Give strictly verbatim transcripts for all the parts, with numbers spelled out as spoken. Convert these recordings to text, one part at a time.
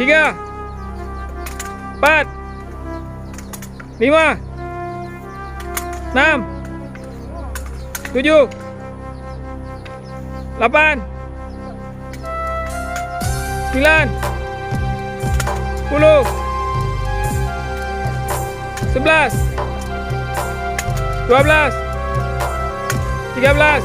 Tiga, empat, lima, enam, tujuh, lapan, sembilan, sepuluh, sebelas, dua belas, tiga belas.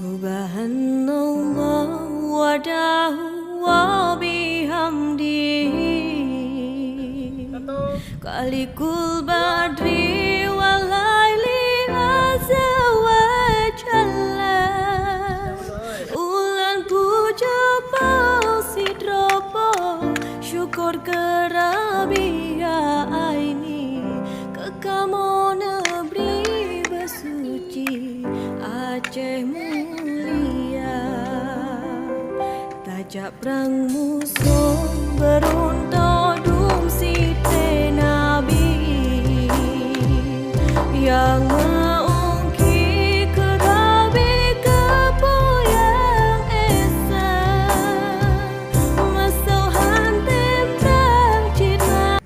Subhanallah wahdahu wa bihamdihi. Khaliqul badri wal laili azza wa jalla. Ulôn pujoe Po sidroe Po, syukur keu Rabbia Aini, keu kamoe neubri beusuci Aceh mulia. Tajak prang musoh beuruntoh dum sité Nabi, nyang meu-ungki keu Rabi keu Po nyang Esa. Meusoh han tem that cit na.